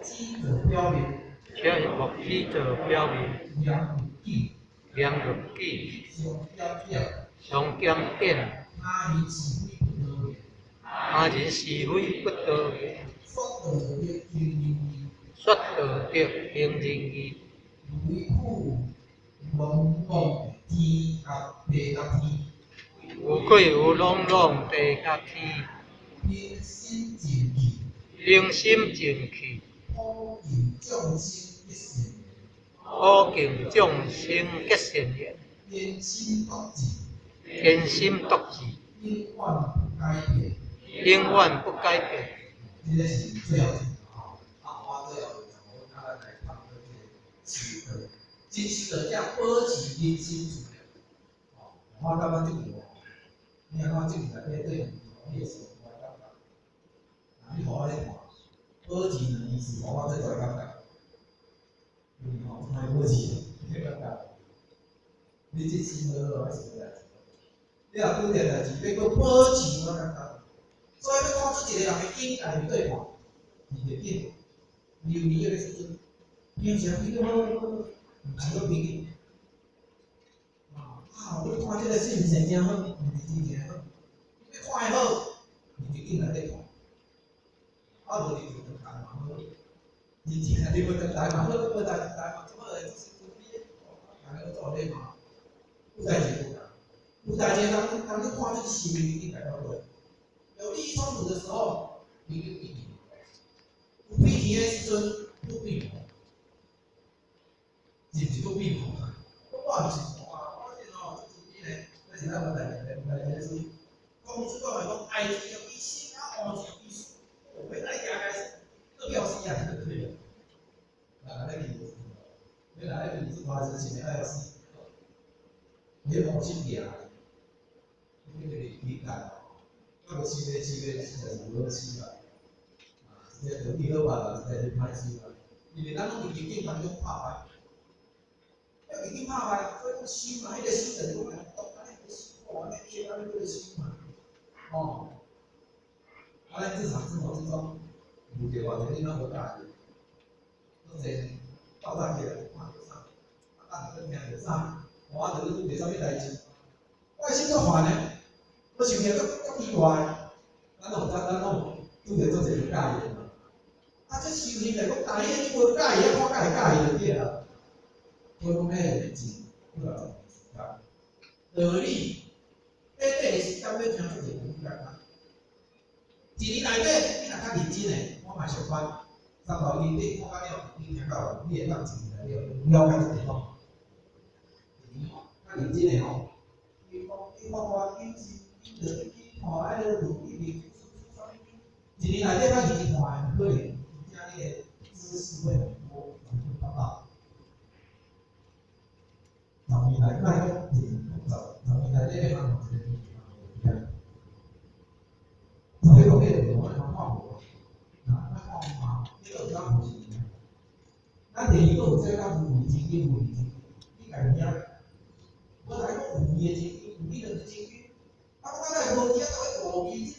只做表面，切莫只做表面，言入境，言入境，上檢點，上檢點，他人是非不多言，他人是非不多言，說道德行仁義，說道德行仁義，唯苦朗朗天甲地甲天，有愧有朗朗地佮天，平心靜氣，平心靜氣，普敬眾生結善緣，普敬眾生結善緣，堅心篤志，堅心篤志，永遠不改變。永遠不改變。這个是最後一個吼，啊，我最後就講，咱來探討這個修道，真修道者保持人生自由。吼，我感覺這句話，你若看這句內底對你會是有大感覺。啊，你予我咧看，保持兩個字，予我最大感覺。因為吼，這擺保持，你感覺？你這生好好愛想代誌，你若拄著代誌，欲閣保持，我感覺。所以欲看出一個人的境界佇佗看，是袂緊。流年彼個時陣，平常時好好好，毋是閣平去。啊，我看這個是毋是真好，毋是真正好。你看會好，你就緊內底看。啊，無你就轉台嘛好，真正你無轉台嘛好，無代志台嘛，做好來就是準備，逐个做禮嘛。有代誌無共，有代誌人，人你看這個心理境界到佗。有利益衝突的時候，你就避免；有脾氣的時陣，你變無，是毋是閣變無？我毋是無啊，我這吼這自己呢，這是咱問題的問題的是，講出講來講，愛一個醫生啊，換一個醫生，我欲來行開始，閣表示啊，對了。啊，那個原來你是發生前面還要死，你無心行，你個理解。我無想咧，想咧，實在是無好思啦。啊，這個道理好辦，實在是歹思啦。因為咱攏佇逆境當中拍敗，要逆境拍敗，所以講心嘛，彼個心就是講來動，按呢心，哦，按呢刻，按呢叫做心嘛。哦，啊，咱日常生活之中，有著偌濟你攏無佮意，攏濟鬥早起來就看著啥，啊，等下閣聽著啥，我就咧拄著啥物代誌，我的心足煩的，我想起來足足奇怪，咱攏拄著足濟無佮意的嘛。啊，這修行來講，大家你無佮意，啊，看甲會佮意就對啦。所以講，彼個真幾若十年時間。道理，短短的時間欲聽足濟道理簡單。一年內底，你若較認真的，我嘛相反。三大經你看甲了，你聽到你會當一年內底了解這個吼。一年吼，較認真的吼。伊講，伊發願因心因道因看愛樂路一明啥物一年內底較認真看的，可能真正你的知識會很多，會達到。十年內，莫講一年，十年內底你通一個年十個月我通看無，啊，咱看無嘛，你閣有當無是？咱第二個有這個無為真經，無為真經，你家己曉。無來講有為的真經，有你兩個真經。啊，我來無記啊，就欲無記，